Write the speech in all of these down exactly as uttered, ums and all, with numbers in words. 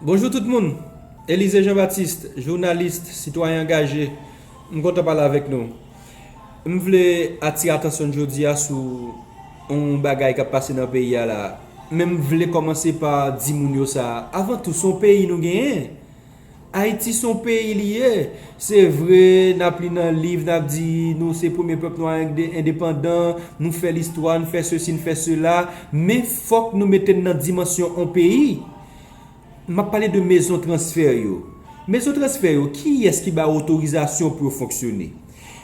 Bonjou tout moun. Elysée Jean Baptiste, jounalis, sitwayen angaje. M kontan pale avèk nou. M vle atire atansyon n jodi a sou yon bagay k ap pase nan peyi a la. Men m vle kòmanse pa di moun yo sa. Avan tou, se yon peyi nou genyen. Ayiti se yon peyi li ye. Se vre, n ap li nan liv, n ap di nou se premye pèp nwa ende-, endepandan, nou fè listwa, nou fè sesi, nou fè sela, men fòk nou mete n nan dimansyon yon peyi. M ap pale de mezon transfè yo. Mezon transfè yo, kiyès ki ba yo otorizasyon pou yo fonksyone?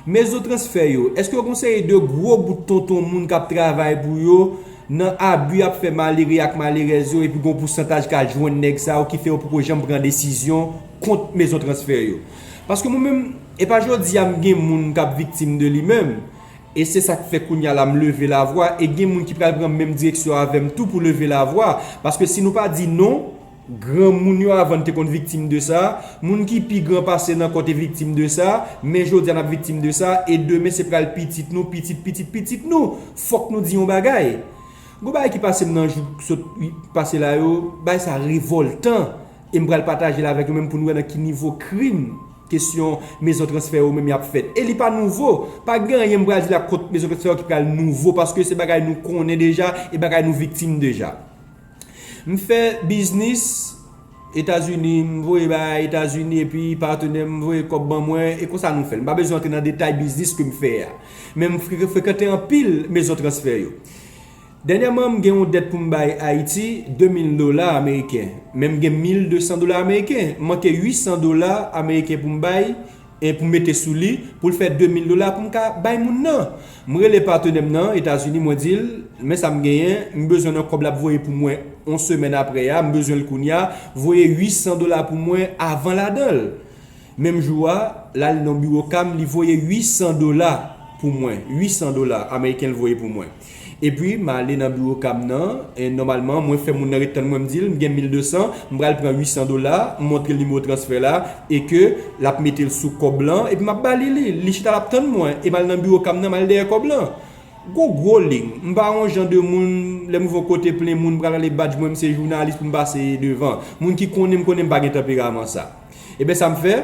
Mezon transfè yo, èske yo gen yon seri de gwo bout tonton moun k ap travay pou yo, nan abi y ap fè malere ak malerèz yo, epi gen yon pousantaj k al jwenn nèg sa yo ki fè yo poko janm pran desizyon kont mezon transfè yo? Paske mwen menm, e pa jodi a m gen moun k ap viktim de li menm. E se sa k fè kounye a la m leve lavwa, e gen moun ki pral pran menm direksyon avè m tou pou leve lavwa. Paske si nou pa di non, granmoun yo avan n te konn viktim de sa, moun ki pi gran pase n ankò te viktim de sa, men jodi a n ap viktim de sa, e demen se pral pitit nou, pitit, pitit, pitit nou. Fòk nou di yon bagay. Gon bagay ki pase m nan jou k sot pase la yo, bagay sa revòltan. E m pral pataje l avèk nou menm pou nou wè nan ki nivo krim kesyon mezon transfè yo menm y ap fèt. E li pa nouvo. Pa gen anyen m pral di la kont mezon transfè yo ki pral nouvo, paske se bagay nou konnen deja e bagay nou viktim deja. M fè biznis Etazini, m voye bay Etazini, epi patnè m voye kòb ban mwen, e konsa nou fè l. M pa bezwen antre nan detay biznis ke m fè a. Men m fre-, frekante anpil mezon transfè yo. Dènyèman, m gen yon dèt pou m bay Ayiti, de mil dola ameriken. Men m gen mil de san dola ameriken. M manke uit san dola ameriken pou m bay, e pou m mete sou li, pou l fè de mil dola pou m ka bay moun nan. M rele patnè m nan, Etazini, mwen di l, men sa m genyen, m bezwen nan kòb l ap voye pou mwen yon semèn apre a, m bezwen l kounye a, voye uit san dola pou mwen avan ladan l. Menm jou a, l al nan biwo K A M, li voye uit san dola pou mwen. Uit san dola ameriken l voye pou mwen. Epi, m ale nan biwo K A M nan, e nòmalman, mwen fè moun nan ret tann mwen, m di l, m gen mil de san, m pral pran uit san dola, m montre l nimewo transfè la, e ke l ap mete l sou kòb lan, epi m ap ba li li. Li chita l ap tann mwen, e m al nan biwo K A M nan, m al dèyè kòb lan. Gwo gwo liy. M pa yon jan de moun, lè m rive yon kote plen moun pral rale badj mwen, m se jounalis pou m pase devan. Moun ki konnen m konnen m pa gen tanperaman sa. Ebyen sa m fè,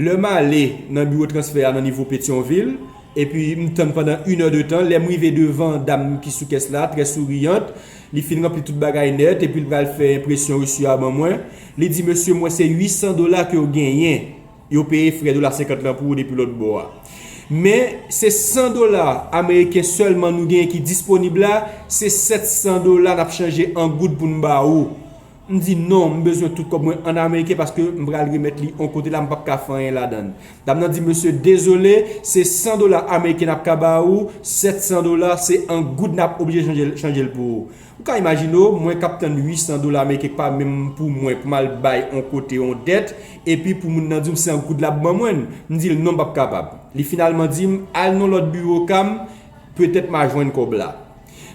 lè m ale nan biwo transfè a nan nivo Petyonvil, epi m tann pandan inè de tan, lè m rive devan dam ki sou kès la, trè souriyant, li fin ranpli tout bagay nèt, epi l pral fè enpresyon resi a ban mwen. Li di, "Mesye, m wè se uit san dola ke w genyen." Yo peye frè dola senkant lan pou ou depi lòt bò a. Men, se san dola ameriken sèlman nou genyen ki disponib la, se sèt san dola n ap chanje an goud pou n ba ou. M di non, m bezwen tout kòb mwen an ameriken paske m pral remèt li on kote la, m p ap ka fè anyen ladan l. Dam nan di, "Mesye, dezole, se san dola ameriken n ap ka ba ou, sèt san dola se an goud n ap oblije chanje, chanje l pou ou." Ou ka imajine w, mwen k ap tann uit san dola ameriken k pa menm pou mwen, pou m al bay on kote on dèt, epi pou moun nan di m se an goud l ap ban mwen. M di l non, m p ap kapab. Li finalman di m, "Al nan lòt biwo K A M, petèt m a jwenn kòb la."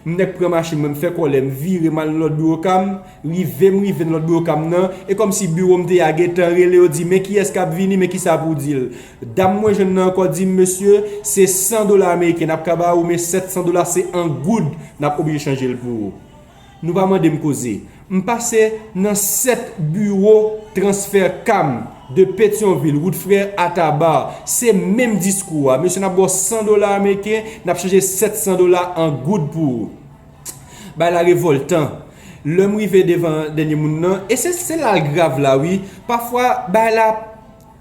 M nèk pran machin mwen, m fè kòlè, m vire, m al nan lòt biwo K A M, rive m rive nan lòt biwo K A M nan, e kòmsi biwo m te ye a gentan rele, yo di, "Men kiyès k ap vini, men kisa pou w di l." Dam mwen jwenn nan ankò di m, "Mesye, se san dola ameriken n ap ka ba ou, men sèt san dola se an goud n ap oblije chanje l pou ou." Nou pa mande m koze. M pase nan sèt biwo transfè K A M de Petyonvil, wout Frè Ataba. Se menm diskou a. "Mesye, n ap ba w san dola ameriken, n ap chanje sèt san dola an goud pou ou." Bagay la revòltan. Lè m rive devan dènye moun nan, e se, se la l grav la, wi. Pafwa, bagay la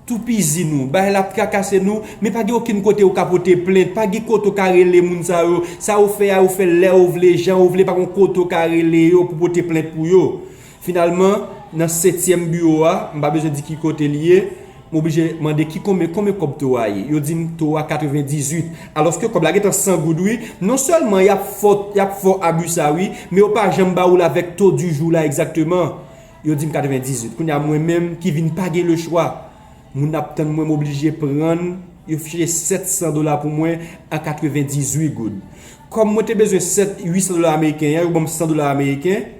toupizi nou, bagay la ap trakase nou, men pa gen okenn kote ou ka pote plent, pa gen kote ou ka rele moun sa yo. Sa yo fè a, yo fè l lè yo vle, jan yo vle, pa gen kote ou ka rele yo pou pote plent pou yo. Finalman, nan setyèm biwo a, m pa bezwen di ki kote li ye, m oblije mande ki konbyen, konbyen kòb to a ye. Yo di m to a katrevendizuit. Alòske kòb la gentan san goud, wi. Non sèlman y ap fè w, y ap fè w abi sa, wi, men yo pa janm ba ou l avèk to di jou la egzakteman. Yo di m katrevendizuit. Kounye a, mwen menm ki vin pa gen lechwa. Moun ap tann mwen, m oblije pran l. Yo chanje sèt san dola pou mwen an katrevendizuit goud. Kòm mwen te bezwen sèt, uit san dola ameriken an, yo ban m san dola ameriken.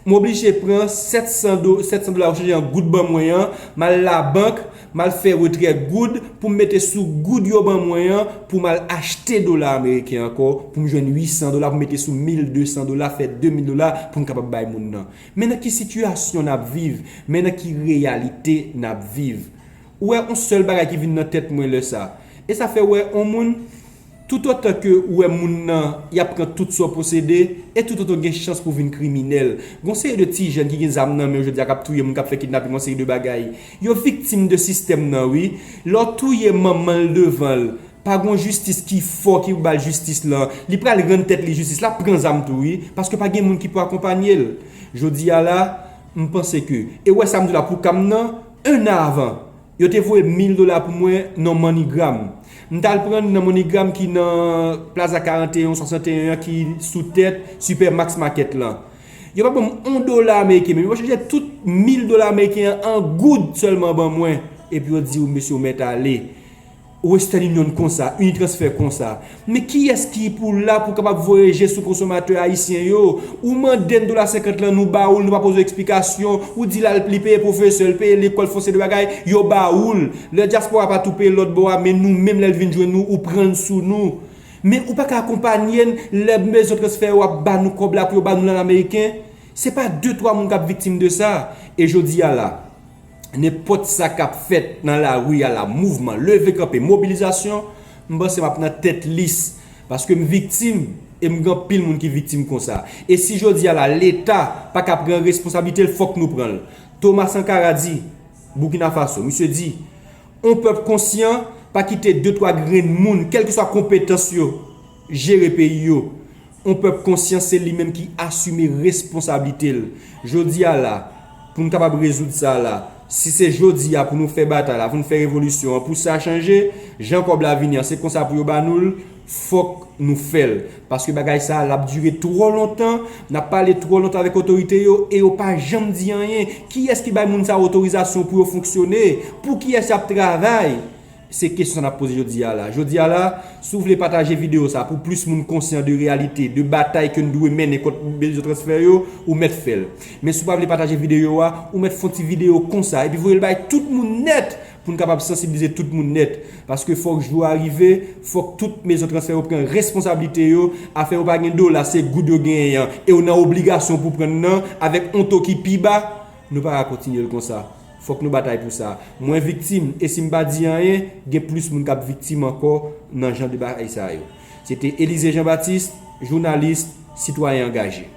M oblije pran sèt san do, sèt san dola yo chanje an goud ban mwen an, m al labank, m al fè retrè goud pou m mete sou goud yo ban mwen an pou m al achte dola ameriken ankò, pou m jwenn uit san dola, pou m mete sou mil de san dola, fè de mil dola pou m kapab bay moun nan. Men nan ki sitiyasyon n ap viv, men nan ki reyalite n ap viv. Ou wè, yon sèl bagay ki vin nan tèt mwen lè sa. E sa fè w wè yon moun, toutotan ke ou wè moun nan, y ap pran tout sa w posede, e toutotan gen chans pou vin kriminèl. Gon seri de ti jèn ki gen zam nan men yo jodi a k ap touye moun, k ap fè kidnaping, yon seri de bagay. Yo viktim de sistèm nan, wi. Lè w touye manman l devan l, pa gon jistis ki fò ki pou ba l jistis lan. Li pral rann tèt li jistis, l ap pran zam tou, wi. Paske pa gen moun ki pou akonpanye l. Jodi a la, m panse ke, e w wè sa m di w la pou ka m nan, en an avan, yo te voye mil dola pou mwen nan MoneyGram. M t al pran nan MoneyGram ki nan Plaza karanteyen, swasanteyen an ki sou tèt Supermax Market lan. Yo pa ban m yon dola ameriken, men yo chanje tout mil dola ameriken an an goud sèlman ban mwen. Epi yo di w, mesye, w mèt ale. Western Union konsa, Unitransfer konsa. Men kiyès ki pou la pou kapab voye je sou konsomatè ayisyen yo? Ou mande n dola senkant lan, nou ba ou l, nou pa poze w eksplikasyon. Ou di l al, li peye pwofesè, li peye lekòl, fon seri de bagay, yo ba ou l. Lè dyaspora pa tou peye lòt bò a, men nou menm, lè l vin jwenn nou, ou pran l sou nou. Men ou pa ka akonpanye n, lè mezon transfè yo ap ba nou kòb la pou yo ba nou l an ameriken. Se pa de twa moun k ap viktim de sa. E jodi a la, nenpòt sa k ap fèt nan lari a la, mouvman, leve kanpe, mobilizasyon, m panse m ap nan tèt lis. Paske m viktim, e m gen anpil moun ki viktim konsa. E si jodi a la, Leta pa ka pran responsablite l, fòk nou pran l. Thomas Sankara di, Burkina Faso, misye di, yon pèp konsyan pa kite de twa grenn moun, kèlkeswa konpetans yo, jere peyi yo. Yon pèp konsyan, se li menm ki asime responsablite l. Jodi a la, pou n kapab rezoud sa la, si se jodi a pou nou fè batay la, pou n fè revolisyon an, pou sa chanje, jan kòb la vini an, se konsa pou yo ba nou l, fòk nou fè l. Paske bagay sa a, l ap dire twò lontan, n ap pale twò lontan avèk otorite yo, e yo pa janm di anyen. Kiyès ki bay moun sa a otorizasyon pou yo fonksyone? Pou kiyès y ap travay? Se kesyon sa n ap poze jodi a la. Jodi a la, si w vle pataje videyo sa pou plis moun konsyan de reyalite, de batay ke n dwe mennen kont mezon transfè yo, ou mèt fè l. Men si w pa vle pataje videyo a, ou mèt fè yon ti videyo konsa, epi voye l bay tout moun nèt, pou n kapab sansibilize tout moun nèt. Paske fòk jou a rive, fòk tout mezon transfè yo pran responsablite yo, afè yo pa gen dola, se goud yo genyen an, e yo nan obligasyon pou pran nan, avèk yon to ki pi ba, nou pa ka kontinye l konsa. Fòk nou batay pou sa. Mwen viktim, e si m pa di anyen, gen plis moun k ap viktim ankò nan jan de bagay sa yo. Se te Elysée Jean Baptiste, jounalis, sitwayen angaje.